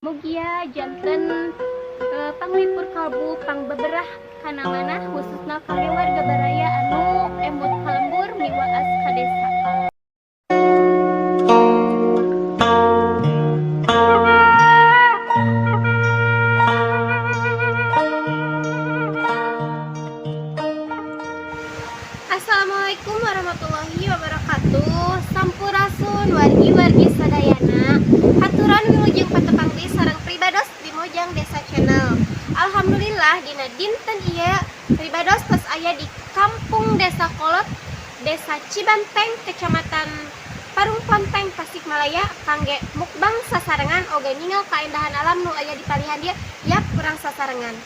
Mugia janten panglipur kalbu, pangbeberah kana manah, khususna kangge warga baraya anu emut ka lembur miwaas ka desa. Assalamualaikum warahmatullahi wabarakatuh. Sampurasun wargi-wargi sadayana. Haturan wilujeng patepang deui sareng pribados di Mojang Desa Channel. Alhamdulillah, dina dinten ieu pribados tos aya di Kampung Desa Kolot, Desa Cibanteng, Kecamatan Parungponteng, Tasikmalaya, kangge mukbang sasarengan oge ningal kaendahan alam nu aya di palihan dieu. Yap, kurang sasarengan.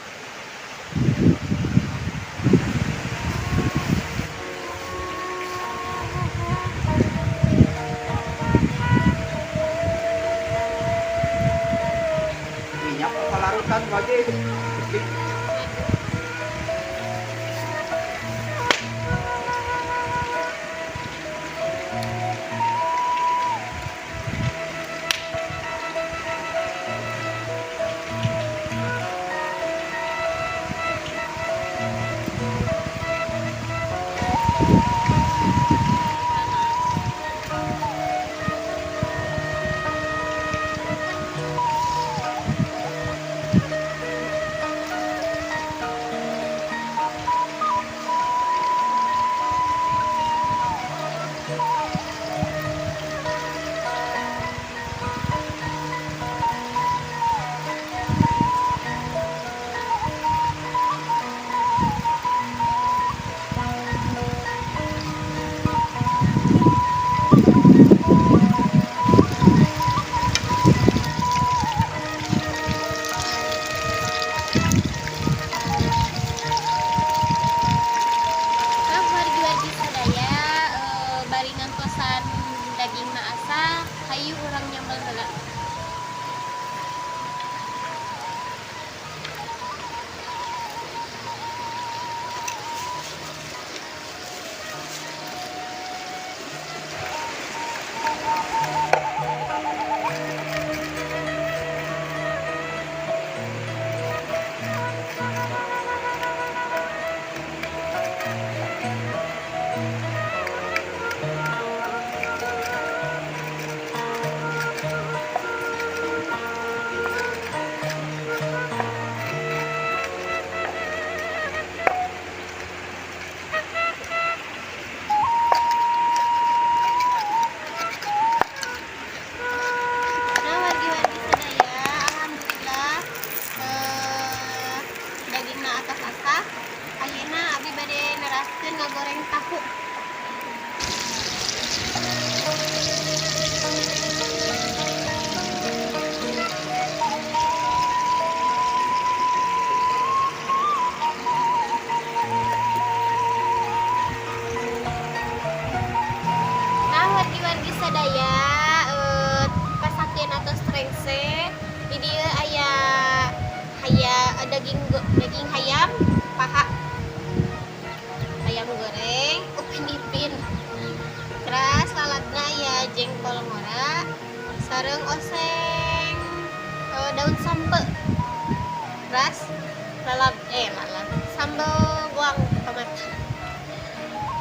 Minyak kelarutan lagi. Nah, wargi-wargi sadaya, bari ngantosan daging maasa, hayu urang nyambel heula. Nah, wargi-wargi sadaya, alhamdulillah dagingna atos asak. Ayeuna abdi bade neraskeun ngagoreng tahu. Nah, wargi-wargi sadaya, pasakeun atos rengse. Di dieu aya haya daging hayam paha, ayam goreng Upin Ipin, terus lalapna aya jengkol ngora sareng oseng daun sampe, terus lalap sambal goang tomat.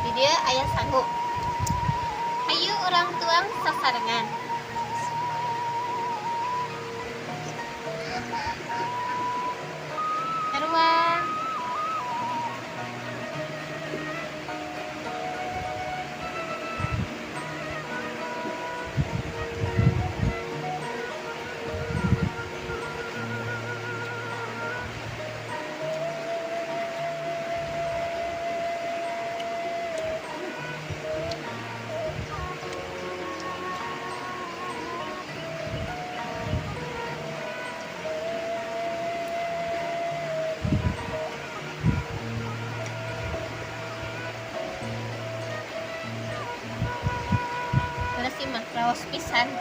Di dieu aya sangu. Hayu urang tuang sasarengan. Taruang. Terus sih mah raos pisan.